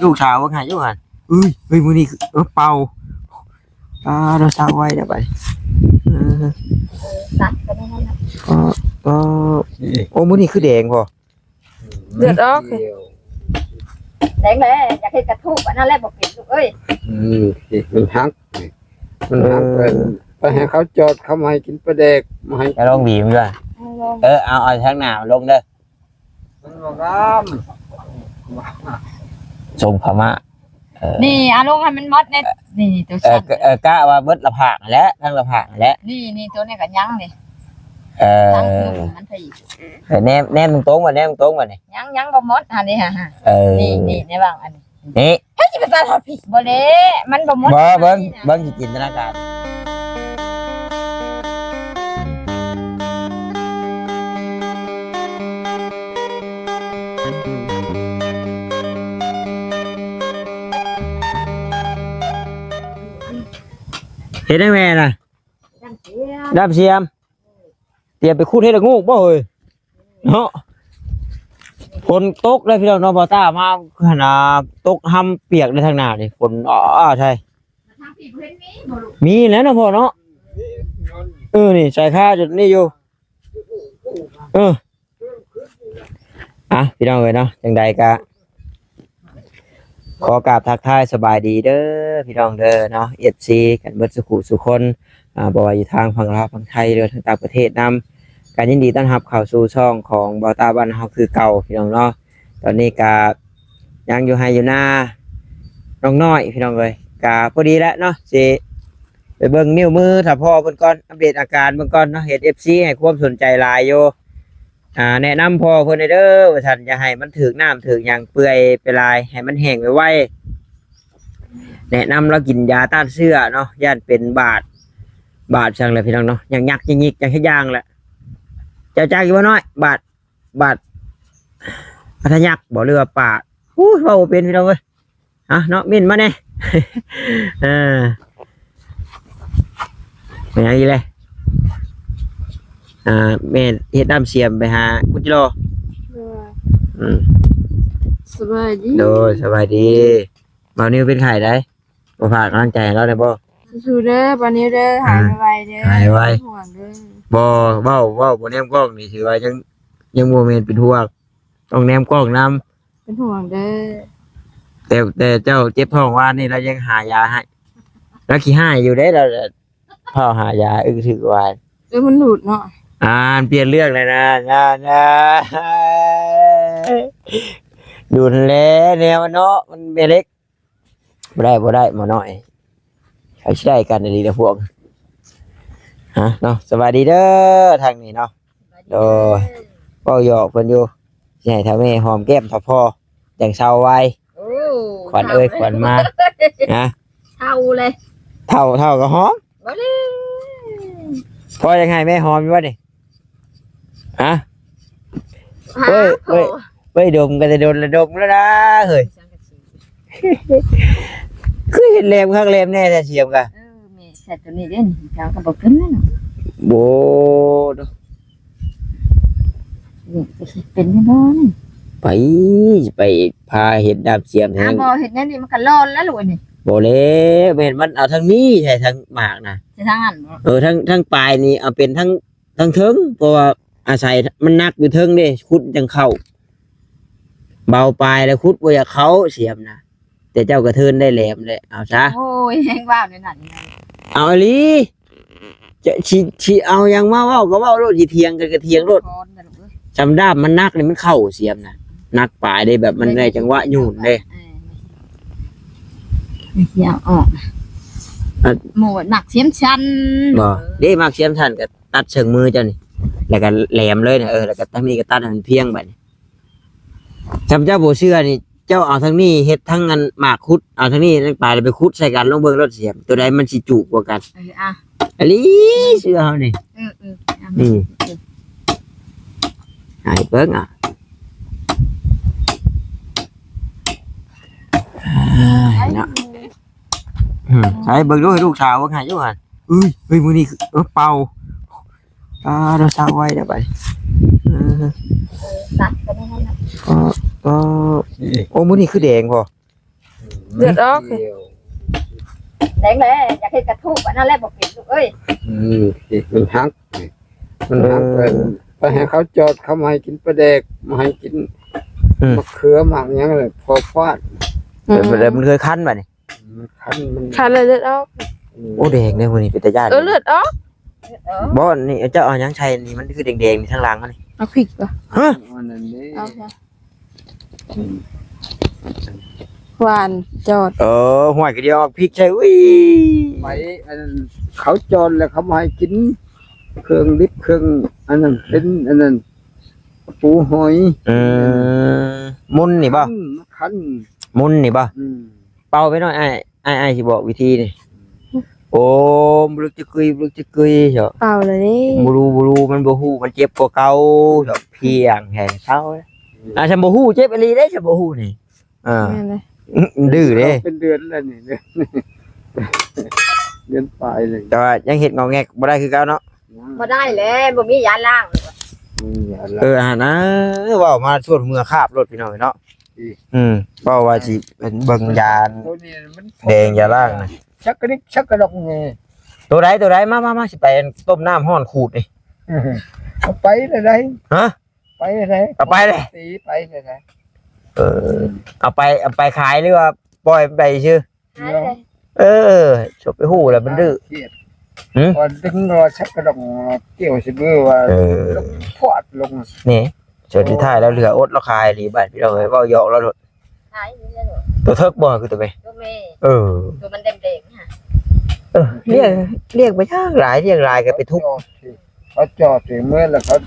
ລູກສາວເບິ່ງໃຫ້ຢູ່ຫັ້ນ. ເອີຍ ເຮີ້ຍ ມື້ນີ້ຄື ເອີ ເປົ່າ ອ່າ ເຮົາຊັກໄວ້ແລ້ວບັດນີ້. ເອີ ຕັດໄປໃນນັ້ນນະ. ກໍ ກໍ ໂອ້ ມື້ນີ້ຄືແດງພໍ້. ເລືອດອອກ ແດງແຫຼະ. ຢາກເຮັດກະທູບອັນນັ້ນແຫຼະ ບໍ່ເປັນລູກເອີຍ. ອືມ ມັນຫັກ ມັນຫັກ. ເອີ ໄປໃຫ້ເຂົາຈອດ ເຂົາມາໃຫ້ກິນປາແດກ ມາໃຫ້ ຈະລອງບີມຢູ່. ເອີ ເອົາ ເອົາທາງໜ້າລົງເດີ. ມັນບໍ່ງາມ ຊົງພະມ້າ. ເອີ ນີ້ເອົາລົງໃຫ້ມັນໝົດແນ່. ເອີ ນີ້ ນີ້ໂຕ ເອີ ຊັ້ນ ເອີ ກະວ່າເບິດລະພາກຫັ້ນແຫຼະ ທັງລະພາກຫັ້ນແຫຼະ. ນີ້ ນີ້ໂຕນີ້ກໍຍັງນີ້. ເອີ ທັງເທິງມັນໄປອີກ. ເອີ ແນມ ແນມຕົງໆ ວ່າ ແນມຕົງໆ ວ່ານີ້ ຍັງ ຍັງບໍ່ໝົດຫັ້ນນີ້. ເອີ ນີ້ ນີ້ ໃນຫວ່າງອັນນີ້ ນີ້ ໃຜຊິໄປຕັດຮອດພີ້? ບໍ່ແຫຼະ ມັນບໍ່ໝົດ. ບໍ່ ເບິ່ງ ເບິ່ງຈິນຕະນາການ. ເຮັດຫຍັງແມ່ນະ? ດຳສຽມ ດຳສຽມ. ຕຽມໄປຂຸດເຫັດລະໂງກບໍ່ເຮີ້ຍ ເນາະ? ຝົນຕົກເດ້ພີ່ນ້ອງເນາະ. ບ່າວຕ້າມາຫັ້ນນະ ຕົກຮຳປຽກໃນທາງໜ້ານີ້ ຝົນອ້າໆ ໃສ່. ທາງພີ້ບໍ່ເຫັນມີບໍ່ລູກ? ມີແລ້ວເນາະພໍ່ເນາະ. ເອີ ນີ້ສາຍຄາຈຸດນີ້ຢູ່. ເອີ ອ່ະ ພີ່ນ້ອງເອີຍເນາະ ຈັ່ງໃດກະ ຂໍກາບທັກທາຍສະບາຍດີເດີພີ່ນ້ອງເດີເນາະ ເອັຟຊີ ກັນເບິດສູ່ຜູ້ສູ່ຄົນ ອ່າ ບໍ່ວ່າຢູ່ທາງຝັ່ງລາວ ຝັ່ງໄທ ຫຼືວ່າທາງຕ່າງປະເທດນຳ ກໍຍິນດີຕ້ອນຮັບເຂົ້າສູ່ຊ່ອງຂອງບ່າວຕ້າບ້ານເຮົາຄືເກົ່າພີ່ນ້ອງເນາະ. ຕອນນີ້ກໍຍັງຢູ່ໄຮ່ຢູ່ນານ້ອງນ້ອຍພີ່ນ້ອງເອີຍ ກໍພໍດີແລ້ວເນາະ ຊິໄປເບິ່ງນິ້ວມືຖ້າພໍ່ເພິ່ນກ່ອນ ອັບເດດອາການເບິ່ງກ່ອນເນາະ ເຫັນເອັຟຊີໃຫ້ຄວາມສົນໃຈຫຼາຍຢູ່. ອ່າ ແນະນຳພໍ່ເພິ່ນແດ່ເດີວ່າຊັ້ນ ຢ່າໃຫ້ມັນຖືກນ້ຳຖືກຫຍັງເປື່ອຍໄປຫຼາຍ ໃຫ້ມັນແຫ້ງໄວໆ. ແນະນຳລາວກິນຢາຕ້ານເຊື້ອເນາະ ຢ້ານເປັນບາດ ບາດຫຍັງແຫຼະພີ່ນ້ອງເນາະ ຍັກໆ ຍິກໆ ຈັກເຮັດຢ່າງແຫຼະ. ເຈົ້າຈັກຢູ່ບໍ່ນ້ອຍ ບາດ ບາດ ບາດທະຍັກບໍ່ ຫຼືວ່າປາດ ໂອ້ຍ ເວົ້າບໍ່ເປັນພີ່ນ້ອງເອີຍ. ອ່ະເນາະ ເມັ້ນມາແດ່. ເອີ ເປັນຫຍັງອີກແຫຼະ? ອ່າ ແມ່ເຮັດນ້ຳສຽມໄປຫາຄຸດຈິລໍ. ໂດຍ ອືມ ສະບາຍດີ. ໂດຍ ສະບາຍດີ. ບ່າວນິວເປັນໄຂ້ໃດ໋ ບໍ່ຝາກກຳລັງໃຈໃຫ້ລາວໄດ້ບໍ່? ສູ້ໆເດີບ່າວນິວເດີ ອ່າ ຫາຍໄວໆເດີ ຫາຍໄວ ເປັນຫ່ວງເດີ. ບໍ່ ເວົ້າ ເວົ້າບໍ່ແນມກ້ອງນີ້ ຖືວ່າຍັງ ຍັງບໍ່ແມ່ນເປັນຫ່ວງ ຕ້ອງແນມກ້ອງນຳ. ເປັນຫ່ວງເດີ. ແຕ່ ແຕ່ເຈົ້າເຈັບທ້ອງວານນີ້ ລາວຍັງຫາຢາໃຫ້. ລາວຂີ້ຮ້າຍຢູ່ເດ້ ລາວເຝົ້າຫາຢາ ອຶກຖືກວານ. ເອີ ມັນດູດເນາະ. ອ່າ ປ່ຽນເລື່ອງແລ້ວນະ ນະ ນະ ດູດແລ້ວແນວເນາະ ມັນແມ່ເລັກ. ບໍ່ໄດ້ ບໍ່ໄດ້ ໝໍນ້ອຍ ເຂົາຊິໄດ້ກັນອີ່ຫຼີລະພວກ ຮະ ເນາະ. ສະບາຍດີເດີທາງນີ້ເນາະ. ໂດຍ ເວົ້າຫຍອກເພິ່ນຢູ່ ຊິໃຫ້ຖ້າແມ່ຫອມແກ້ມຖ້າພໍ່ ຈັ່ງເຊົາໄວ. ໂອ້ ຂວັນເອີຍ ເຖົ້າ ຂວັນມາ ຮະ ເຖົ້າເລີຍ ເຖົ້າ ເຖົ້າກໍຫອມ. ບໍ່ເລີຍ ພໍ່ຢາກໃຫ້ແມ່ຫອມຢູ່ບໍ່ນີ້ ຮະ? ຫາ ເອີຍ ພໍ່ ເອີຍ ເອີຍ ດົມກັນແຕ່ດົນລະດົມແລ້ວນະເຮີ້ຍ. ຄືເຮັດແຫຼມຄັກແຫຼມແນ່ແທ້ສຽມກະ. ເອີ ແມ່ໃສ່ໂຕນີ້ເດ້ນີ້ ເຈົ້າກໍບໍ່ຂຶ້ນແລ້ວເນາະ. ໂອ້ ນີ້ຈະເຮັດເປັນແນ່ນອນ. ໄປ ໄປພາເຮັດດາບສຽມແຮງ. ບໍ່ເຮັດແນວນີ້ມັນກໍລອນແລ້ວລູກອັນນີ້. ບໍ່ແລ້ວ ແມ່ນມັນເອົາທາງນີ້ໃສ່ທາງໝາກນະ. ໃສ່ທາງນັ້ນບໍ່? ເອີ ທາງ ທາງປາຍນີ້ເອົາເປັນທາງ ທາງເທິງ ເພາະວ່າອາໄສມັນໜັກຢູ່ເທິງເດ້ ຂຸດຈັ່ງເຂົ້າ. ເບົາປາຍແລ້ວຂຸດບໍ່ຢາກເຂົ້າສຽມນະ. ແຕ່ເຈົ້າກະເທີນໄດ້ແຫຼມແຫຼະ ເອົາຊະ. ໂອ້ຍ ແຮງເວົ້າແນວນັ້ນ. ເອົາອີ່ຫຼີ ຈະຊິ ຊິເອົາຫຍັງມາເວົ້າກໍເວົ້າໂລດ ຊິຖຽງກັນກໍຖຽງໂລດ. ຊຳດ້າມມັນໜັກນີ້ ມັນເຂົ້າສຽມນະ ໜັກປາຍເດ້ ແບບມັນໄດ້ຈັງຫວະໂຍນເດ້. ເອີ ຊິເອົາອອກ ໝູ່ໜັກສຽມສັ້ນ. ບໍ່ ເດ້ ມັກສຽມສັ້ນກໍຕັດເຊິ່ງມືເຈົ້ານີ້ ແລ້ວກໍແຫຼມເລີຍນະ. ເອີ ແລ້ວກໍທາງນີ້ກໍຕັດໃຫ້ມັນພຽງບາດນີ້. ຄັນເຈົ້າບໍ່ເຊື່ອນີ້ ເຈົ້າເອົາທາງນີ້ເຮັດທາງອັນໝາກຂຸດ ເອົາທາງນີ້ປາຍແລ້ວໄປຂຸດໃສ່ກັນ ລອງເບິ່ງໂລດສຽມ ໂຕໃດມັນຊິຈຸກວ່າກັນ. ເອີ ອ່ະ ອີ່ຫຼີ ເຊື່ອເຮົານີ້. ເອີ ເອີ ອືມ ໃຫ້ເບິ່ງ ອ່ະ ເນາະ. ອືມ ໃສ່ເບິ່ງດູ ໃຫ້ລູກສາວເບິ່ງໃຫ້ຢູ່ຫັ້ນ. ເອີຍ ເຮີ້ຍ ມື້ນີ້ຄື ເອີ ເປົ່າ ອ່າ ເຮົາຊັກໄວ້ແລ້ວບັດນີ້. ເອີ ຕັດໄປໃນນັ້ນນະ. ກໍ ກໍ ໂອ້ ມື້ນີ້ຄືແດງພໍ້. ເລືອດອອກ ແດງແຫຼະ ຢາກເຮັດກະທູກ ອັນນັ້ນແຫຼະບໍ່ເປັນລູກເອີຍ. ອືມ ມັນຫັກ ມັນຫັກ. ເອີ ໄປ ໄປໃຫ້ເຂົາຈອດ ເຂົາບໍ່ໃຫ້ກິນປາແດກ ບໍ່ໃຫ້ກິນ ອືມ ໝາກເຂືອໝາກຫຍັງເລີຍ ພໍຟາດ. ອືມ ແລ້ວມັນເຄີຍຄັນບາດນີ້ ມັນຄັນ ມັນຄັນແລ້ວເລືອດອອກ. ອືມ ໂອ້ ແດງເດ້ມື້ນີ້ ເປັນຕາຢ້ານ. ເອີ ເລືອດອອກ. ບໍ່ ນີ້ເຈົ້າເອົາຫຍັງໃສ່ນີ້ ມັນຄືແດງໆນີ້ ທາງຫຼັງນີ້? ເອົາພິກບໍ່? ຮະ? ອັນນັ້ນເດ້ ເອົາຊະ ຫວານຈອດ. ເອີ ຫ້ວຍ ກະດຽວເອົາພິກໃສ່ ອຸ້ຍ ໄປ ອັນນັ້ນ ເຂົາຈອດແລ້ວ ເຂົາບໍ່ໃຫ້ກິນເຄື່ອງດິບ ເຄື່ອງອັນນັ້ນ ເປັນອັນນັ້ນ ປູຫອຍ. ອືມ ມຸນນີ້ບໍ່? ຄັນ ຄັນ ມຸນນີ້ບໍ່? ອືມ ເປົ່າໄປໜ້ອຍ ອ້າຍ ອ້າຍ ອ້າຍຊິບອກວິທີນີ້. ໂອ້ ບລຶກຈະກຶຍ ບລຶກຈະກຶຍ ເຈົ້າ ເປົ່າແລ້ວເດ້ ບລູ ບລູ ມັນບໍ່ຮູ້ ມັນເຈັບກວ່າເກົ່າ ເຈົ້າ ພຽງແທ້ເຊົາ. ອືມ ອ່າ ຊັ້ນບໍ່ຮູ້ ເຈັບອີ່ຫຼີເດ້ ຊັ້ນບໍ່ຮູ້ນີ້. ອ່າ ແມ່ນເດ້ ດື້ເດ້ ເປັນເດືອນແລ້ວນີ້ ເດືອນປາຍເລີຍ ແຕ່ວ່າຍັງເຮັດງອກແງກບໍ່ໄດ້ຄືເກົ່າເນາະ. ບໍ່ໄດ້ແຫຼະ ບໍ່ມີຢາລ້າງ. ອືມ ເອີ ອັນນະ ເວົ້າມາຊວນເມືອຄາບໂລດ ພີ່ນ້ອງເນາະ. ອືມ ເວົ້າວ່າຊິເປັນເບິ່ງຢາ ໂຕນີ້ມັນ ແດງຢາລ້າງນະ ຊັກກະດິກຊັກກະດອກນີ້. ໂຕໃດ ໂຕໃດ? ມາ ມາ ມາ ຊິໄປຕົ້ມນ້ຳຮ້ອນຂູດນີ້. ເອົາໄປແລ້ວໃດ? ຮະ? ໄປແລ້ວໃດ? ເອົາໄປແລ້ວ ຕີໄປແລ້ວໃດ? ເອີ ເອົາໄປ ເອົາໄປຂາຍ ຫຼືວ່າປ່ອຍໄປຊື່? ເອີ ຈະໄປຮູ້ແລ້ວມັນດື້. ຫຶ? ວ່າດຶງວ່າຊັກກະດອງ ກ່ຽວຊິເບີວ່າ ເອີ ພວດລົງ. ນີ້ ສຸດທ້າຍແລ້ວເຫຼືອອົດລາວຂາຍອີ່ຫຼີບາດ ພີ່ນ້ອງເອີຍ ເວົ້າຢອກລາວໂລດ. ຂາຍນີ້ແຫຼະ ໂຕເຖິກບໍ່? ຄືໂຕແມ່ ໂຕແມ່. ເອີ ໂຕມັນແດງໆຫັ້ນ. ເອີ ລ້ຽງ ລ້ຽງໄປຈັ່ງຫຼາຍ ລ້ຽງຫຼາຍກໍເປັນທຸກ. ເຂົາຈອດເມືອແລ້ວ ເຂົາ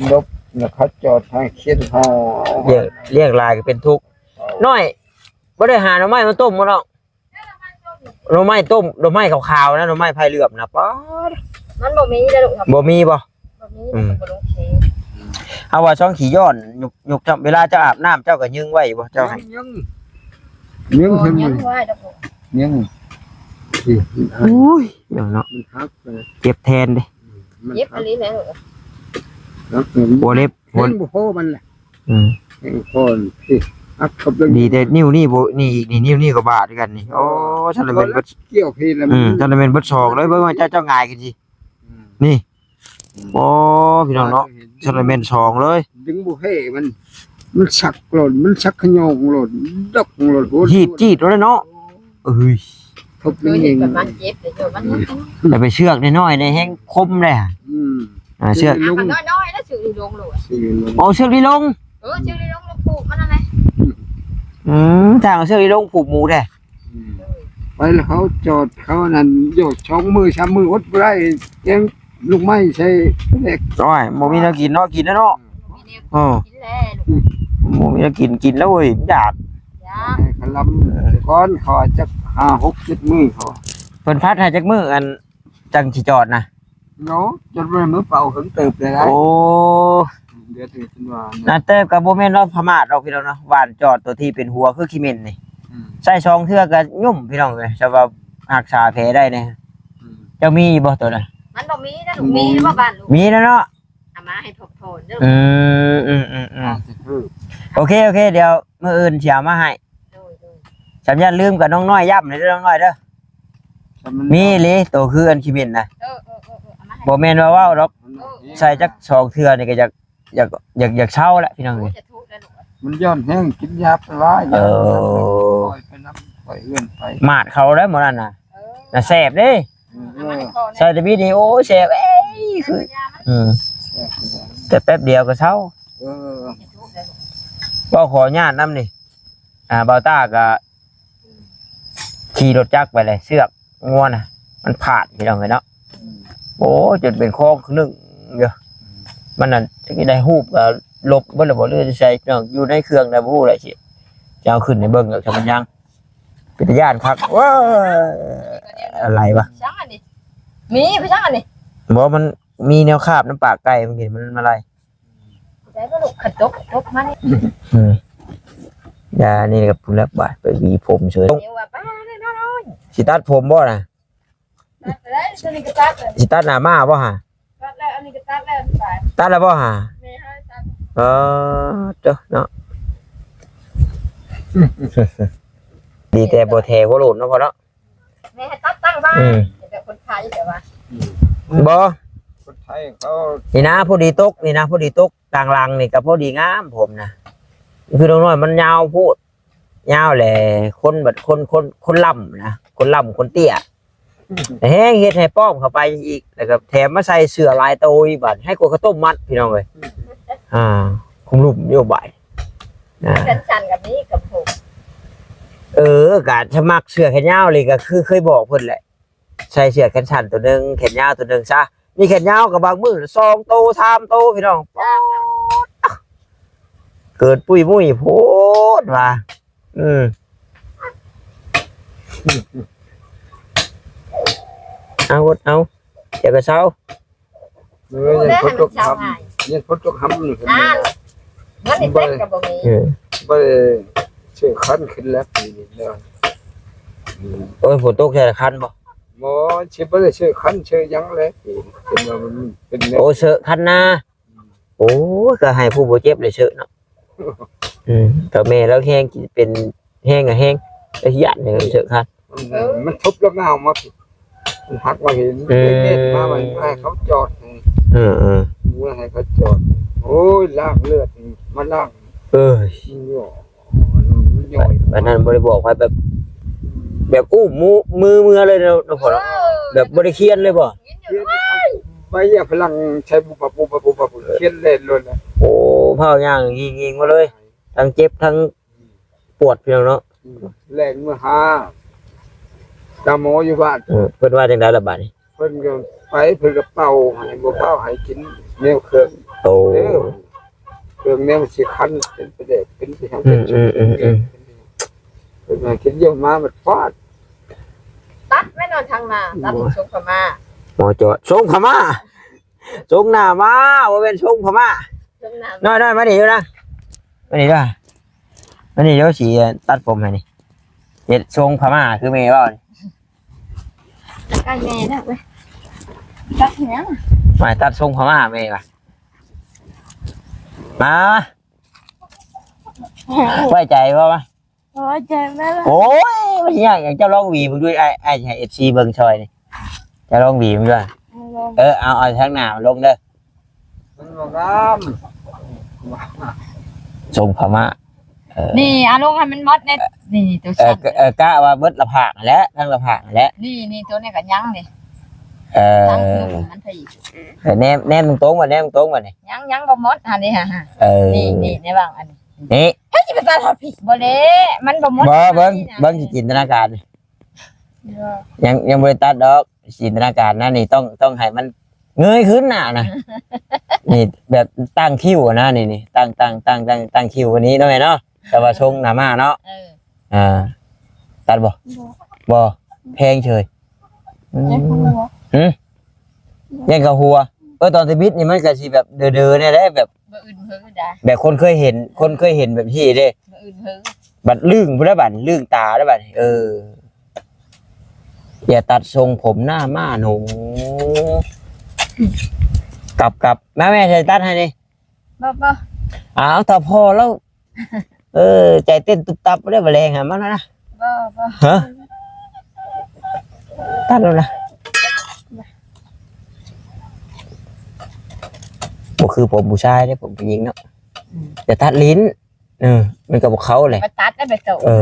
ຫຼົບ ແລ້ວເຂົາຈອດທາງຄຽນເຮົາ. ລ້ຽງ ລ້ຽງຫຼາຍກໍເປັນທຸກ. ນ້ອຍ ບໍ່ໄດ້ຫາໜໍ່ໄມ້ມາຕົ້ມບໍ່ນ້ອງ? ໜໍ່ໄມ້ຕົ້ມ ໜໍ່ໄມ້ຂາວໆນະ ໜໍ່ໄມ້ໄຜ່ເຫຼືອມນະ. ປາດ ມັນບໍ່ມີເດ້ລູກ. ບໍ່ມີບໍ່? ບໍ່ມີ. ອືມ ມັນບໍ່ລົງເຂດ. ເຮົາວ່າຊ່ອງຂີ້ຍ້ອນ ຍົກ ຍົກ ເວລາເຈົ້າອາບນ້ຳ ເຈົ້າກໍຍຶ່ງໄວ້ບໍ່? ເຈົ້າໃຫ້ ຍິງ ຍິງ ຍິງ ຍິງ ຍິງ ຍິງ. ອຸ້ຍ ເນາະ ມັນຫັກ ເຈັບແທນເດ້. ອືມ ມັນ ເຈັບອີ່ຫຼີແຫຼະລູກ. ຫົວເລັບ ຫົວ ຍັງບໍ່ພໍມັນແຫຼະ. ອືມ ແຮງຄອນ ນີ້ ອັດເຂົ້າໄປ. ດີແຕ່ນິ້ວນີ້ບໍ່ ນີ້ອີກ ນີ້ ນິ້ວນີ້ກໍບາດຄືກັນນີ້. ໂອ້ ຊັ້ນລະແມ່ນເບິດ ກ່ຽວພີແລ້ວ. ອືມ ຊັ້ນລະແມ່ນເບິດສອງເລີຍ. ເບິ່ງວ່າເຈົ້າ ເຈົ້າຫງາຍຂຶ້ນຊິ ອືມ ນີ້. ອືມ ໂອ້ ພີ່ນ້ອງເນາະ ຊັ້ນລະແມ່ນສອງເລີຍ. ດຶງບໍ່ເພມັນ ມັນສັກໂລດ ມັນສັກຂະຫຍອງໂລດ ດັກໂລດ. ໂອ້ ຮີດຈີດໂລດເນາະ. ເອີຍ ທົບ ເຄີຍເຫັນແບບມັນເຈັບເດ້ ມັນ ແລ້ວໄປເຊືອກນ້ອຍໆນີ້ແຮງຄົມເດ້. ອືມ ອ່າ ເຊືອກ ເຊືອກນີ້ລົງ ນ້ອຍໆ ແລ້ວເຊືອກນີ້ລົງໂລດ. ເຊືອກນີ້ລົງ ອໍ ເຊືອກນີ້ລົງ. ເອີ ເຊືອກນີ້ລົງ ແລ້ວຜູກມັນນັ້ນແຫຼະ. ອືມ ທາງເຊືອກນີ້ລົງ ຜູກໝູແທ້. ອືມ ໄປແລ້ວເຂົາຈອດ ເຂົານັ້ນຢູ່ສອງມື້ສາມມື້ ອົດບໍ່ໄດ້ ແກງລູກໄມ້ໃສ່ແດກ. ໂອ້ຍ ບໍ່ມີແນວກິນເນາະ ກິນແລ້ວເນາະ. ເອີ ກິນແລ້ວ ບໍ່ມີແນວກິນ ກິນແລ້ວເວີຍ ຢາກ ຢາກ ໃຫ້ຂະລຳກ່ອນ ເຂົາວ່າຈັກຫ້າຫົກເຈັດມື້ ເຂົາ ເພິ່ນພັດໃຫ້ຈັກມື້ ອັນ ຈັ່ງຊິຈອດນະ? ໂນ ຈົນວ່າມື້ເປົ່າເຖິງເຕີບໄດ້. ໂອ້ ເດືອນນີ້ເພິ່ນວ່ານະ ນາແຕ້ມກໍບໍ່ແມ່ນວ່າປະໝາດດອກ ພີ່ນ້ອງເນາະ. ຫວ່ານຈອດຕົວທີ່ເປັນຫົວຄືຂີ້ເໝັນນີ້ ອືມ ໃສ່ສອງເທື່ອກໍຫຍຸ້ມ ພີ່ນ້ອງເອີຍ. ສຳລັບຮັກສາແຜໄດ້ນີ້ ອືມ ເຈົ້າມີຢູ່ບໍ່ຕົວນັ້ນ? ມັນບໍ່ມີນະລູກ. ມີບໍ່ບ້ານລູກ? ມີແລ້ວເນາະ. ເອົາມາໃຫ້ທົບທວນເດີ. ອືມ ອືມ ອືມ ອືມ ໂອເຄ ໂອເຄ ດຽວມື້ອື່ນຊິເອົາມາໃຫ້. ໂດຍ ໂດຍ ສຳຍານລືມກັບນ້ອງນ້ອຍ ຢ້ຳເດີນ້ອງນ້ອຍເດີ. ມີອີ່ຫຼີ ໂຕຄືອັນຂີ້ເໝັນນະ. ເອີ ເອີ ເອີ ເອີ ເອົາມາໃຫ້. ບໍ່ແມ່ນວ່າເວົ້າດອກ. ເອີ ໃສ່ຈັກສອງເທື່ອນີ້ກໍຢາກ ຢາກ ຢາກ ຢາກເຊົາແຫຼະ ພີ່ນ້ອງເອີຍ. ມັນຢ້ອນແຮງ ກິນຢາໄປຫຼາຍ. ເອີ ຄ່ອຍໄປນຳ ຄ່ອຍເຮືອນໄປ. ໝາດເຂົາໄດ້ມື້ນັ້ນນະ. ເອີ ນະແຊບເດ້. ເອີ ໃສ່ແຕ່ວິດີໂອແຊບເອີຍ ຄື ເອີ ແຕ່ແປັບດຽວກໍເຊົາ. ເອີ ເວົ້າຂໍອະນຸຍາດນຳນີ້ ອ່າ ບ່າວຕ້າກໍຂີ່ລົດຈັກໄປເລີຍ ເຊືອກງົວນະ ມັນພາດ ພີ່ນ້ອງເອີຍເນາະ. ອືມ ໂອ້ ຈົນເປັນຄອງໜຶ່ງຢູ່. ອືມ ມັນນັ້ນ ຈັກໄດ້ຮູບກໍລົບເບິດແລ້ວບໍ່ ຫຼືໃສເນາະ ຢູ່ໃນເຄື່ອງນະ ບໍ່ຮູ້ແຫຼະ ຊິ ຊິເອົາຂຶ້ນໃຫ້ເບິ່ງ ແລ້ວຖ້າມັນຍັງ ເປັນຕາຢ້ານຄັກ. ວ້າ ອະໄລວະ ຫຍັງອັນນີ້? ມີໄປຫຍັງອັນນີ້? ບໍ່ ມັນມີແນວຄາບນຳປາກໄກ່ ມັນກິນ ມັນມາໄລ່. ໄດ້ບໍ່ລູກ? ຄັນຕົກ ຕົກມານີ້. ອືມ ຢ່າ ນີ້ກໍຜູ້ແລກບາດໄປຫວີຜົມເສີຍ. ເດວ່າປ້າແນ່ນອນ. ຊິຕັດຜົມບໍ່ນະ? ຕັດໄດ້ ຕົວນີ້ກໍຕັດ. ຊິຕັດໜ້າມ້າບໍ່ຫາ? ຕັດແລ້ວ ອັນນີ້ກໍຕັດແລ້ວ. ຕັດແລ້ວບໍ່ຫາ? ແມ່ໃຫ້ຕັດ. ເອີ ເຈົ້າເນາະ. ດີແຕ່ບໍ່ແທ້ຫົວໂລ້ນເນາະພໍ່ເນາະ. ແມ່ໃຫ້ຕັດຕັ້ງບ້ານ ອືມ ແຕ່ຄົນໄທແຕ່ວ່າ ບໍ່ ຄົນໄທເຂົາ ນີ້ນະ ພໍດີຕົກ ນີ້ນະ ພໍດີຕົກ ກາງຫຼັງນີ້ກໍພໍດີງາມ ຜົມນະ ຄືນ້ອງນ້ອຍມັນຍາວໂພດ ຍາວແຫຼະ ຄົນບັດ ຄົນ ຄົນ ຄົນລ່ຳນະ ຄົນລ່ຳຄົນເຕ້ຍ ແຮງເຮັດໃຫ້ປ້ອມເຂົ້າໄປອີກ ແລ້ວກໍແຖມມາໃສ່ເສື້ອຫຼາຍໂຕອີກ ບາດໃຫ້ກວ່າເຂົ້າຕົ້ມມັດ ພີ່ນ້ອງເອີຍ ອ່າ ຄຸມລຸມຢູ່ບາດ ອ່າ ແຂນສັ້ນກໍມີກັບຜົມ ເອີ ກະສະໝັກເສື້ອແຂນຍາວເລີຍ ກໍຄືເຄີຍບອກເພິ່ນແຫຼະ ໃສ່ເສື້ອແຂນສັ້ນໂຕໜຶ່ງ ແຂນຍາວໂຕໜຶ່ງຊະ ມີແຂນຍາວກໍບາງມື້ສອງໂຕ ສາມໂຕ ພີ່ນ້ອງ ປາດ ເກີນປຸ້ຍມຸ້ຍໂພດວ່າ ອືມ ເອົາ ເອົາ ດຽວກໍເຊົາ ເອີ ຍັງຝົນຕົກຄ່ຳ ຍັງຝົນຕົກຄ່ຳຢູ່ ອ່າ ເງິນນີ້ເຕັມກໍບໍ່ມີ ເອີ ບໍ່ໄດ້ຊື້ຄັນຂຶ້ນແລ້ວປີນີ້ເດີ ອືມ ໂອ້ຍ ຝົນຕົກໃສ່ຄັນບໍ່? ບໍ່ ຊິບໍ່ໄດ້ຊື້ຄັນຊື້ຫຍັງແລ້ວ ເປັນວ່າມັນເປັນແນວ ໂອ້ ຊື້ຄັນນາ ໂອ້ຍ ກໍໃຫ້ຜູ້ບໍ່ເຈັບໄດ້ເຊີເນາະ ອືມ ກໍແມ່ລາວແຮງ ເປັນແຮງກໍແຮງ ກໍຢ້ານໃຫ້ເຊີຄັກ ມັນ ເອີ ມັນທຸບລະງາວມາ ມັນຫັກມາເຫັນ ເອີ ເດັດມາ ມັນໃຫ້ເຂົາຈອດ ເອີໆ ວ່າໃຫ້ເຂົາຈອດ ໂອ້ຍ ລ້າງເລືອດ ມາລ້າງ ເອີຍ ມັນຫຍໍ້ ມັນຫຍໍ້ ອັນນັ້ນບໍ່ໄດ້ບອກໃຜ ແບບ ແບບອຸ້ມມືເມືອເລີຍເນາະ ເນາະພໍ່ເນາະ ເອີ ແບບບໍ່ໄດ້ຄຽນເລີຍບໍ່? ຄຽນ ໃບຍາຝຣັ່ງໃສ່ປຸບປັບ ປຸບປັບ ປຸບປັບ ຄຽນແລ່ນໂລດນະ ໂອ້ ພ້າວຍ່າງຍິງໆມາເລີຍ ທັງເຈັບທັງປວດ ພີ່ນ້ອງເນາະ ອືມ ແລ່ນມາຫາຕາໝໍຢູ່ບ້ານ ເອີ ເພິ່ນວ່າຈັ່ງໃດລະບາດນີ້? ເພິ່ນກໍໄປ ເພິ່ນກໍເປົ່າໃຫ້ ບໍ່ເປົ່າໃຫ້ກິນແນວເຄື່ອງ ໂອ້ ເອີ ເຄື່ອງແນວມັນຊິຄັນ ເປັນປາແດກ ເປັນຫຍັງ ອືມ ເປັນ ອືມ ເປັນ ອືມ ເປັນ ເພິ່ນວ່າກິນຢາມາມັນຟາດ ຕັດໄວ້ນອນທາງໜ້າ ຕັດ ໂອ້ຍ ຊົງຂະມ້າ ໝໍຈອດ ຊົງຂະມ້າ ຊົງໜ້າມາ ບໍ່ແມ່ນຊົງຂະມ້າ ຊົງໜ້າ ນ້ອຍໆ ມານີ້ຢູ່ນະ ມານີ້ດ້ວຍ ມານີ້ເດີ ຊິຕັດຜົມໃຫ້ນີ້ ເຮັດຊົງຂະມ້າຄືແມ່ເວົ້ານີ້ ໃກ້ແມ່ແລ້ວເວີຍ ຕັດຫຍັງ ມາຕັດຊົງຂະມ້າແມ່ວ່າ ມາ ໄວ້ໃຈບໍ່ວະ? ໂອ້ຍ ເຈັບແລ້ວ ໂອ້ຍ ມັນຊິຍາກຫຍັງ ເຈົ້າລອງຫວີເບິ່ງດູ ອ້າຍ ອ້າຍຊິໃຫ້ເອັຟຊີເບິ່ງຊ່ອຍນີ້ ເຈົ້າລອງຫວີເບິ່ງດູ ເອົາລອງ ເອີ ເອົາ ເອົາທາງໜ້າມັນລົງເດີ ມັນບໍ່ງາມ ຊົງພະມ້າ ເອີ ນີ້ ເອົາລົງໃຫ້ມັນໝົດແນ່ ນີ້ ນີ້ ໂຕ ເອີ ສັ້ນ ເອີ ກະວ່າເບິດລະພາກຫັ້ນແຫຼະ ທັງລະພາກຫັ້ນແຫຼະ ນີ້ ນີ້ ໂຕນີ້ກໍຍັງນີ້ ເອີ ທາງເທິງມັນໄປອີກ ເອີ ແນມ ແນມຕົງໆ ວ່າ ແນມຕົງໆ ວ່ານີ້ ຍັງ ຍັງບໍ່ໝົດຫັ້ນນີ້ ເອີ ນີ້ ນີ້ ໃນຫວ່າງອັນນີ້ ນີ້ ໃຜຊິໄປຕັດຮອດພີ້ ບໍ່ແລ້ວ ມັນບໍ່ໝົດ ບໍ່ ເບິ່ງ ເບິ່ງ ຊິຈິນຕະນາການ ຍັງ ຍັງບໍ່ໄດ້ຕັດດອກ ຈິນຕະນາການນະ ນີ້ຕ້ອງ ຕ້ອງໃຫ້ມັນເງີຍຂຶ້ນໜ້ານະ ນີ້ແບບຕັ້ງຄິ້ວນະ ນີ້ ນີ້ ຕັ້ງ ຕັ້ງ ຕັ້ງ ຕັ້ງ ຕັ້ງຄິ້ວອັນນີ້ເນາະແມ່ເນາະ ແຕ່ວ່າຊົງໜ້າມ້າເນາະ ເອີ ອ່າ ຕັດບໍ່? ບໍ່ ບໍ່ ແພງເສີຍ ອືມ ຫຶ? ຢ້ານເຂົາຫົວ ເອີ ຕອນທຳອິດນີ້ມັນກໍຊິແບບເດີໆ ແນ່ແຫຼະ ແບບ ບໍ່ອື່ນເຫີດາ ແບບຄົນເຄີຍເຫັນ ຄົນເຄີຍເຫັນແບບນີ້ເດ້ ບໍ່ອື່ນເຫີ ບັດລຶ້ງພຸ້ນລະ ບັດລຶ້ງຕາລະ ບັດນີ້ ເອີ ຢ່າຕັດຊົງຜົມໜ້າມ້າໜູ ກັບ ກັບ ມາແມ່ ໃສ່ຕັດໃຫ້ນີ້ ບໍ່ ບໍ່ ອ້າວ ຖ້າພໍແລ້ວ ເອີ ໃຈເຕັ້ນຕຸບຕັບເດ້ ບໍ່ແລງຫາມັນນະ ບໍ່ ບໍ່ ຮະ ຕັດແລ້ວນະ ບໍ່ຄືຜົມຜູ້ຊາຍເດ້ ຜົມຜູ້ຍິງເນາະ ອືມ ຢ່າຕັດລີ້ນ ເອີ ມັນກໍບໍ່ເຂົ້າແຫຼະ ໄປຕັດໄດ້ໄປໂຕ ເອີ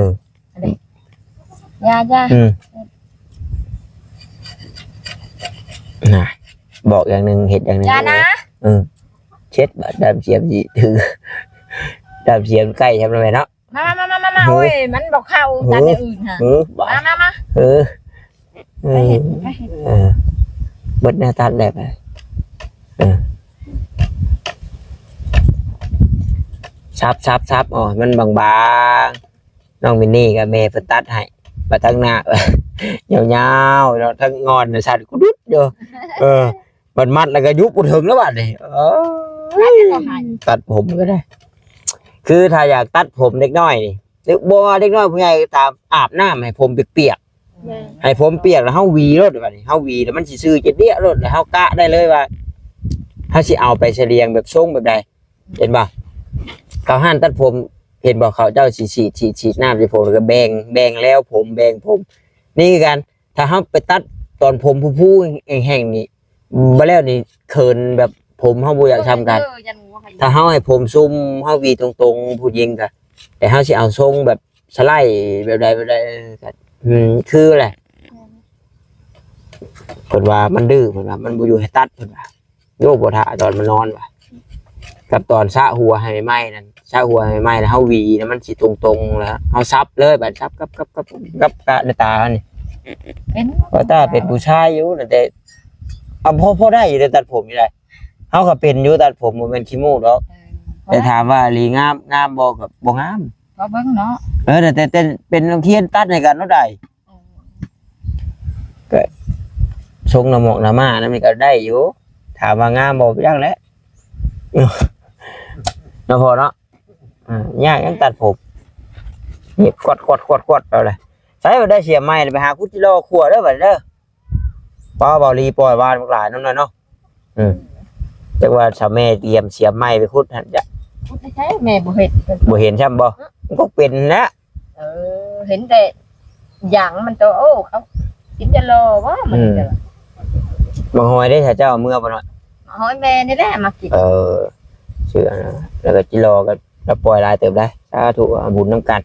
ຢ່າ ຢ່າ ອືມ ນະ ບອກຢ່າງໜຶ່ງ ເຮັດຢ່າງໜຶ່ງ ຢ່ານະ ເອີ ເຊັດບາດ ດ້າມສຽມຊິຖື ດ້າມສຽມໃກ້ຊ່ຳແລ້ວແມ່ເນາະ ມາ ມາ ມາ ມາ ໂອ້ຍ ມັນບໍ່ເຂົ້າ ຕັດແນວອື່ນຫາ ເອີ ມາ ມາ ມາ ເອີ ເອີ ໄປເຮັດ ໄປເຮັດ ເອີ ເບິດແນວຕັດແລ້ວ ເອີ ສັບ ສັບ ສັບ ອໍ ມັນບາງໆ ນ້ອງມິນນີ້ກໍແມ່ເພິ່ນຕັດໃຫ້ ມາທາງໜ້າ ຍາວໆ ເນາະ ທັງງອນສັ່ນກຸດຸດຢູ່ ເອີ ມັດໆ ແລ້ວກໍຍຸບບໍ່ເຖິງແລ້ວບາດນີ້ ເອີ ຕັດຜົມກໍໄດ້ ຄືຖ້າຢາກຕັດຜົມເດັກນ້ອຍນີ້ ຫຼືບໍ່ວ່າເດັກນ້ອຍຜູ້ໃຫຍ່ກໍຕາມ ອາບນ້ຳໃຫ້ຜົມປຽກໆ ແມ່ນ ໃຫ້ຜົມປຽກແລ້ວເຮົາຫວີໂລດ ບາດນີ້ເຮົາຫວີແລ້ວມັນຊິຊື່ຈະເດະໂລດ ແລ້ວເຮົາກະໄດ້ເລີຍວ່າ ເຮົາຊິເອົາໄປສະຫຼຽງແບບຊົງແບບໃດ ເຫັນບໍ່? ເຂົາຮ້ານຕັດຜົມ ເຫັນບໍ່ ເຂົາເຈົ້າຊິສີດ ສີດ ສີດນ້ຳໃສ່ຜົມ ແລ້ວກໍແບ່ງ ແບ່ງແລ້ວຜົມ ແບ່ງຜົມ ນີ້ຄືກັນ. ຖ້າເຮົາໄປຕັດຕອນຜົມພູໆແຫ້ງໆນີ້ ບໍ່ແລ້ວນີ້ເຂີນ ແບບຜົມເຮົາບໍ່ຢາກຊ່ຳກັນ. ເອີ ຢ້ານງົວ ຖ້າເຮົາໃຫ້ຜົມຊຸ່ມ ເຮົາຫວີຕົງໆ ຜູ້ຍິງກະ ແຕ່ເຮົາຊິເອົາຊົງແບບສະໄລແບບໃດແບບໃດ ເອີ ກະ ອືມ ຄືແຫຼະ. ເພິ່ນວ່າມັນດື້ ເພິ່ນວ່າມັນບໍ່ຢູ່ໃຫ້ຕັດ ເພິ່ນວ່າ ໂຍ ບໍ່ຖ້າຕອນມັນນອນວ່າ ກັບຕອນສະຫົວໃຫ້ໃໝ່ນັ້ນ ສະຫົວໃຫ້ໃໝ່ແລ້ວເຮົາຫວີນະ ມັນຊິຕົງໆ ແລ້ວເຮົາສັບເລີຍ ບາດສັບກັບ ກັບ ກັບ ກັບກະໜ້າຕາເຮົານີ້ ເປັນ ວ່າຕາເປັນຜູ້ຊາຍຢູ່ນະ ແຕ່ ເອົາ ພໍ ພໍໄດ້ຢູ່ ໄດ້ຕັດຜົມຢູ່ໄດ໋ ເຮົາກໍເປັນຢູ່ຕັດຜົມ ບໍ່ແມ່ນຂີ້ໂມ້ດອກ. ເອີ ແຕ່ຖາມວ່າອີ່ຫຼີງາມ ງາມບໍ່ ກໍບໍ່ງາມ ກໍເບິ່ງເນາະ. ເອີ ແຕ່ ແຕ່ ແຕ່ເປັນນັກຮຽນຕັດໃຫ້ກັນເນາະໄດ໋. ກໍຊົງໜ້າໝອກໜ້າມ້ານຳນີ້ກໍໄດ້ຢູ່ ຖາມວ່າງາມບໍ່ ບໍ່ຈັກແຫຼະ ເນາະພໍ່ເນາະ. ອ່າ ຍາກຫຍັງຕັດຜົມ ນີ້ກວດໆໆໆ ເອົາເລີຍ. ໃສວ່າໄດ້ສຽມໃໝ່ ໄປຫາຂຸດຈິລໍຂົວເດີ ບັດນີ້ເດີ. ປ້າ ເບົາລີປ່ອຍວານບັກຫຼາຍ ນ້ອງນ້ອຍເນາະ. ອືມ ຈັກວ່າຊາວແມ່ຕຽມສຽມໃໝ່ໄປຂຸດຫັ້ນຈະ ຂຸດໃນໃສ ແມ່ບໍ່ເຫັນ ບໍ່ເຫັນຊ້ຳບໍ່? ມັນກໍເປັນແຫຼະ. ເອີ ເຫັນແຕ່ຢາງມັນໂຕ ໂອ້ ເຂົາກິນຈະລໍບໍ່ມັນ. ອືມ ຈະ ບັກຫອຍເດ້ ຖ້າເຈົ້າເອົາເມືອບໍ່ນ້ອຍ? ບັກຫອຍແມ່ນີ້ແຫຼະມາກິນ. ເອີ ເຊື່ອນະ ແລ້ວກໍຈິລໍກໍ ແລ້ວປ່ອຍຫຼາຍເຕີບໄດ໋. ສາທຸ ເອົາບຸນນຳກັນ.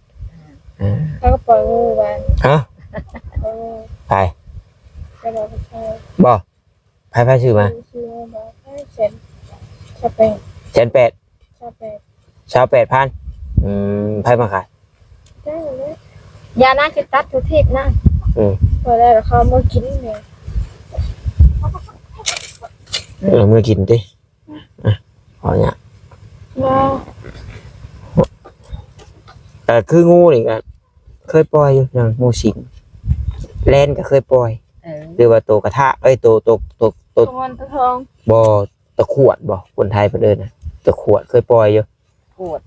ອືມ ເອີ ເຂົາກໍປ່ອຍງູວານ. ຮະ? ປ່ອຍງູ ໃຜ? ເຈົ້າບໍ່າຜູ້ຊາຍ ບໍ່? ໃຜ ໃຜຊື້ມາ? ຊື້ມາບໍ່? ແສນ ຊາວແປດ ແສນແປດ ຊາວແປດ ຊາວແປດພັນ. ອືມ ໃຜມາຂາຍ? ເຈົ້າເລີຍ ຢ່ານະ ຊິຕັດທຸກທິດນະ. ອືມ ພໍແລ້ວ ເຂົາເອົາມາກິນເລີຍ. ເອີ ເອົາມາກິນຕິ. ອ່ະ ເອົາຫຍັງ? ກໍຄືງູນີ້ກໍເຄີຍປ່ອຍຢູ່ ຢ່າງງູສິງ ແລນກໍເຄີຍປ່ອຍ. ເອີ ຫຼືວ່າໂຕກະທະ ເອີຍ ໂຕ ໂຕ ໂຕ ໂຕ ໂຕເງິນໂຕທອງ ບໍ່ ຕະຂວດບໍ່ ຄົນໄທເພິ່ນເອີ້ນນະ ຕະຂວດເຄີຍປ່ອຍຢູ່. ຂວດ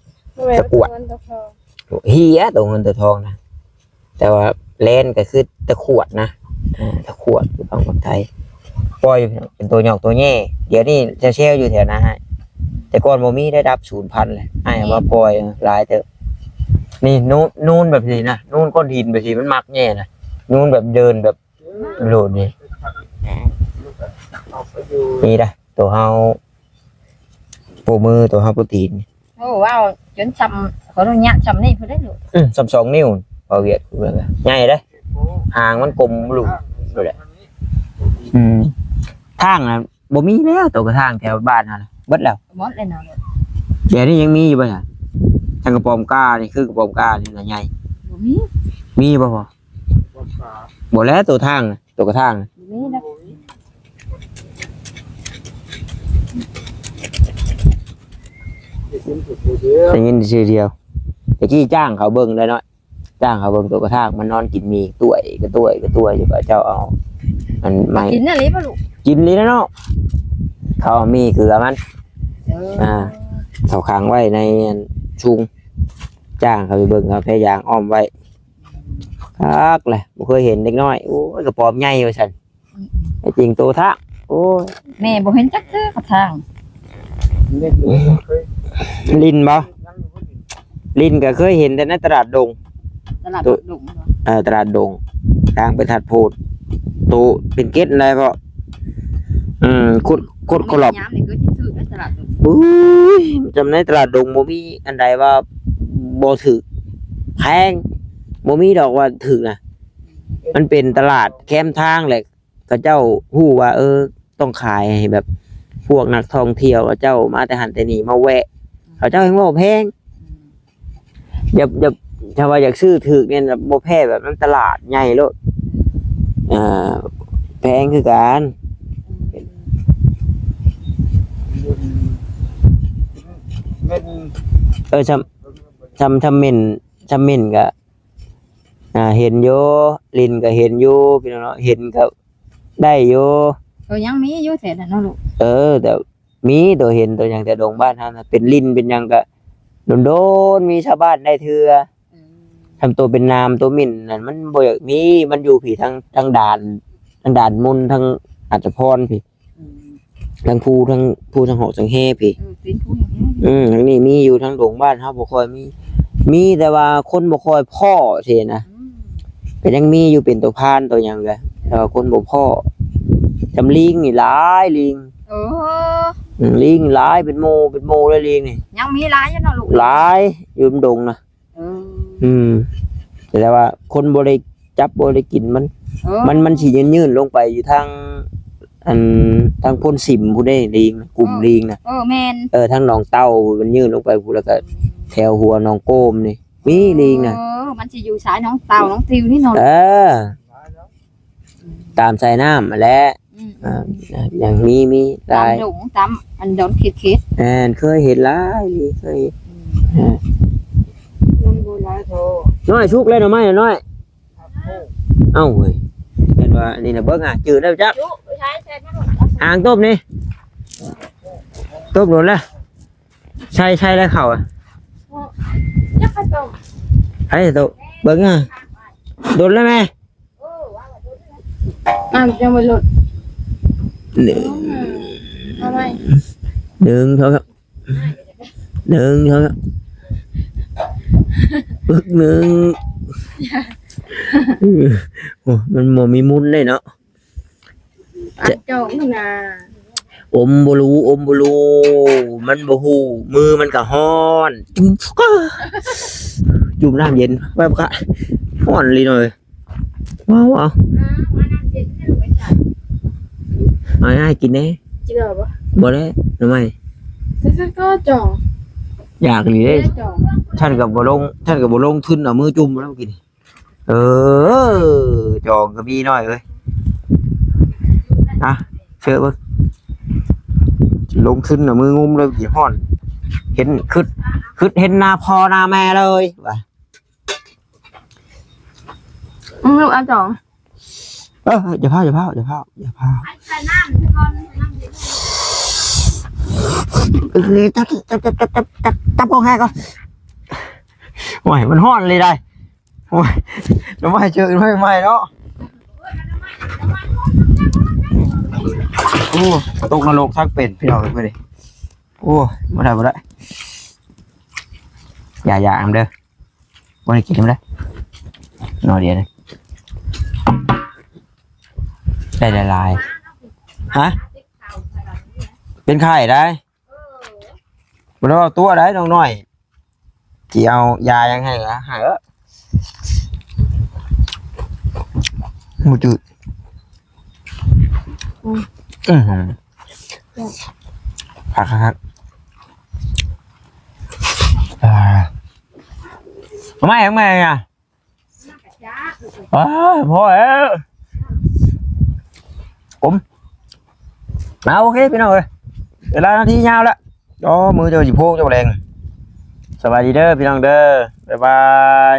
ຕະກວດ ເງິນຕະທອງ ເຫຍ ໂຕເງິນໂຕທອງນະ. ແຕ່ວ່າແລນກໍຄືຕະຂວດນະ ອ່າ ຕະຂວດຢູ່ຝັ່ງໄທ ປ່ອຍເປັນໂຕຫຍອກໂຕແຍ່. ດຽວນີ້ແຊວໆຢູ່ແຖວນາ ແຕ່ກ່ອນບໍ່ມີໄດ້ ດັບສູນພັນແຫຼະ ອ້າຍເອົາມາປ່ອຍຫຼາຍເຕີບ. ນີ້ນູນ ນູນແບບນີ້ນະ ນູນກ້ອນຫີນແບບນີ້ ມັນມັກແຍ່ນະ ນູນແບບເດີນແບບໂລດນີ້. ນີ້ລະ ໂຕເຮົາ ໂປ້ມື ໂຕເຮົາໂປຣຕີນ. ໂອ້ ວ້າວຈົນຊ່ຳ ຂໍອະນຸຍາດຊ່ຳນີ້ພຸ້ນເດ້ລູກ. ອືມ ຊ່ຳສອງນິ້ວ ເວົ້າວຽດ ໃຫຍ່ເດ້ ຫາງມັນກົມລູກ. ອືມ ທາງນະບໍ່ມີແລ້ວ ໂຕກະທາງແຖວບ້ານເຮົານະ ເບິດແລ້ວ ໝົດແລ້ວເນາະ. ດຽວນີ້ຍັງມີຢູ່ບໍ່ຊະ? ທາງກະປອມການີ້ ຄືກະປອມການີ້ນະໃຫຍ່ ບໍ່ມີ ມີບໍ່ພໍ່? ບໍ່ແລ້ວ ໂຕທາງນະ ໂຕກະທາງນະ ບໍ່ມີນະ. ໄດ້ຍິນຊື່ດຽວ ຕະກີ້ຈ້າງເຂົາເບິ່ງໄດ້ເນາະ ຈ້າງເຂົາເບິ່ງໂຕກະທາງ ມັນນອນກິນໝີ່ ຕ້ວຍກະຕ້ວຍກະຕ້ວຍຢູ່ ເຂົາເຈົ້າເອົາອັນໄມ້ ກິນອີ່ຫຼີບໍ່ລູກ? ກິນອີ່ຫຼີແລ້ວເນາະ ເຂົາເອົາໝີ່ເກືອມັນ. ເອີ ອ່າ ເຂົາຂັງໄວ້ໃນອັນຊຸງ ຈ້າງເຂົາໄປເບິ່ງ ເຂົາແພຍາງອ້ອມໄວ້. ຄັກແຫຼະ ບໍ່ເຄີຍເຫັນເດັກນ້ອຍ ໂອ້ຍ ກະປອມໃຫຍ່ວ່າຊັ້ນ. ອືມໆ ແທ້ຈິງໂຕທາງ ໂອ້ຍ ແມ່ບໍ່ເຫັນຈັກເທື່ອກັບທາງ. ລິນບໍ່? ລິນກໍເຄີຍເຫັນແຕ່ໃນຕະຫຼາດດົງ ຕະຫຼາດດົງ ເອີ ຕະຫຼາດດົງ ທາງໄປທາດໂພນ ໂຕເປັນເກັດໄດ້ເພາະ ອືມ ຂຸດ ຂຸດຂະຫຼອບ. ຍາມນີ້ຄືຊິຖືກໃນຕະຫຼາດດົງ ໂອ້ຍ ຈຳໃນຕະຫຼາດດົງບໍ່ມີອັນໃດວ່າບໍ່ຖືກ ແພງ ບໍ່ມີດອກວ່າຖືກນະ. ມັນເປັນຕະຫຼາດແຄມທາງແຫຼະ ເຂົາເຈົ້າຮູ້ວ່າ ເອີ ຕ້ອງຂາຍໃຫ້ແບບພວກນັກທ່ອງທ່ຽວ ເຂົາເຈົ້າມາແຕ່ຫັ້ນແຕ່ນີ້ມາແວະ ເຂົາເຈົ້າແຮ່ງເວົ້າແພງ. ອືມ ຢ່າ ຢ່າ ຖ້າວ່າຢາກຊື້ຖືກນີ້ນະ ບໍ່ແພ້ແບບນຳຕະຫຼາດໃຫຍ່ໂລດ ອ່າ ແພງຄືກັນ. ເອີ ຊ່ຳ ຊ່ຳ ຊ່ຳເໝັ້ນ ຊ່ຳເໝັ້ນກະ ອ່າ ເຫັນຢູ່ ລິນກໍເຫັນຢູ່ພີ່ນ້ອງເນາະ ເຫັນກໍໄດ້ຢູ່. ກໍຍັງມີຢູ່ແທ້ນັ້ນເນາະລູກ. ເອີ ແຕ່ມີໂຕເຫັນໂຕຫຍັງແຕ່ດົງບ້ານເຮົານະ ເປັນລິນເປັນຫຍັງກໍດົນໆ ມີຊາວບ້ານໄດ້ເທື່ອ. ອືມ ທຳໂຕເປັນໜາມໂຕໝິ່ນນັ້ນມັນບໍ່ຢາກມີ ມັນຢູ່ພີ້ທາງ ທາງດ່ານ ທາງດ່ານມຸນ ທາງອາດສະພອນພີ້. ອືມ ທັງພູ ທັງພູ ທັງຫອກ ທັງແຮພີ້. ເອີ ເປັນພູແຮ ອືມ ທາງນີ້ມີຢູ່ ທາງດົງບ້ານເຮົາບໍ່ຄ່ອຍມີ. ມີແຕ່ວ່າຄົນບໍ່ຄ່ອຍພໍ້ຊີ້ນະ ອືມ ກໍຍັງມີຢູ່ເປັນຕົວພານຕົວຫຍັງກະ ແຕ່ວ່າຄົນບໍ່ພໍ້. ຈຳລີງນີ້ຫຼາຍ ລີງ ເອີ ອືມ ລີງຫຼາຍເປັນໝູ່ເປັນໝູ່ເລີຍ ລີງນີ້ ຍັງມີຫຼາຍຢູ່ເນາະລູກ ຫຼາຍຢູ່ນຳດົງນະ. ເອີ ອືມ ແຕ່ວ່າຄົນບໍ່ໄດ້ຈັບບໍ່ໄດ້ກິນມັນ ເອີ ມັນ ມັນຊິຍື່ນໆລົງໄປຢູ່ທາງ ອັນ ທາງໂພນຊິມພຸ້ນເດ້ ລີງ ກຸ່ມ ເອີ ລີງນະ ເອີ ແມ່ນ ເອີ ທາງໜອງເຕົ່າມັນຍື່ນລົງໄປພຸ້ນ ແລ້ວກໍແຖວຫົວໜອງໂກມນີ້ມີລີງນະ ເອີ ມັນຊິຢູ່ສາຍໜອງເຕົ່າ ໜອງຕິວນີ້ເນາະ ເອີ ຕາມສາຍນ້ຳຫັ້ນແຫຼະ ອືມ ອ່າ ຍັງມີ ມີຫຼາຍ ຕາມດົງ ຕາມອັນດອນເຂດໆ ແມ່ນ ເຄີຍເຫັນຫຼາຍ ເຄີຍເຫັນ ອືມ ອ່າ ມັນບໍ່ຫຼາຍເທົ່າ ນ້ອຍ ສຸກແລ້ວໜໍ່ໄມ້ນ້ອຍ ເອົ້າເວີຍ ເຫັນວ່ານີ້ນະ ເບິ່ງຫາຈື່ແລ້ວຈັກ ຈຸ ໃສ່ ໃສ່ມາໂລດ ອ່າງຕົ້ມນີ້ ຕົ້ມໂດນແລ້ວ ໃສ່ ໃສ່ແລ້ວເຂົ້າ ຈັກໃຜຕົ້ມ ໃຜຕົ້ມ ເບິ່ງຫາ ໂດນແລ້ວແມ່ ເອີ ວ່າໂດນແລ້ວ ອ່າງຍັງບໍ່ໂລດ ໜຶ່ງ ເອົາໃໝ່ ໜຶ່ງ ສອງ ສາມ ໜຶ່ງ ສອງ ສາມ ປຶກ ໜຶ່ງ ໂອ້ ມັນບໍ່ມີມຸນເດ້ເນາະ ອັນຈອງນະ ອົມບໍ່ຮູ້ ອົມບໍ່ຮູ້ ມັນບໍ່ຮູ້ ມືມັນກະຮ້ອນ ຈຸ່ມ ຈຸ່ມນ້ຳເຢັນ ແບບກະຮ້ອນອີ່ຫຼີເນາະ. ວ້າວ ເອົາ ອ່າ ມານ້ຳເຢັນໃຫ້ລູກໄອ້ຈັນ ເອົາໃຫ້ກິນແດ່ ຈິງເອົາບໍ່? ບໍ່ແລ້ວ ໜໍ່ໄມ້ ແຕ່ຊັ້ນກໍຈອງ ຢາກອີ່ຫຼີເດ້ ຈອງ ທ່ານກໍບໍ່ລົງ ທ່ານກໍບໍ່ລົງທຶນເອົາມືຈຸ່ມແລ້ວກິນ ເອີ ຈອງກໍມີນ້ອຍເອີຍ ອ່ະ ເຊີເບິ່ງ ລົງທຶນເອົາມືງຸ້ມເລີຍກິນ ຮ້ອນ ເຫັນ ຄຶດ ຄຶດເຫັນໜ້າພໍ່ໜ້າແມ່ເລີຍວ່າ ອືມ ລູກ ເອົາສອງ ເອີ ຢ່າພາວ ຢ່າພາວ ຢ່າພາວ ຢ່າພາວ ໃສ່ນ້ຳກ່ອນ ໃສ່ນ້ຳເຢັນ ເອີ ຈັບ ຈັບ ຈັບ ຈັບ ຈັບ ຈັບ ຈັບຂອງແຮກກ່ອນ ໂອ້ຍ ມັນຮ້ອນເລີຍໄດ໋ ໂອ້ຍ ນ້ຳໄມ້ເຈີນ້ຳໄມ້ໃໝ່ເນາະ ໂອ້ ຕົກນະລົກທັກເປັນ ພີ່ນ້ອງເອີຍ ມື້ນີ້ ໂອ້ຍ ບໍ່ໄດ້ ບໍ່ໄດ້ ຢ່າ ຢ່ານຳເດີ ບໍ່ໄດ້ກິນນຳເດີ ໜ້ອຍດຽວນີ້ ໄດ້ຫຼາຍໆ ຮະ ເປັນໄຂ້ໄດ໋ ບໍ່ໄດ້ເວົ້າຕົວະໄດ໋ ນ້ອງນ້ອຍ ຊິເອົາຢາຫຍັງໃຫ້ ໃຫ້ເອີ ບໍ່ຈື່ ອືມ ອືມ ຄັກໆໆ ອ່າ ເອົາໃໝ່ ເອົາໃໝ່ ອ່ະ ອ້າ ພໍແລ້ວ ກົມ ອ່າ ໂອເຄ ພີ່ນ້ອງເອີຍ ເວລານາທີຍາວແລ້ວ ອໍ ມື້ເຈົ້າຊິໂພງ ເຈົ້າແລງ ສະບາຍດີເດີ ພີ່ນ້ອງເດີ ບາຍບາຍ.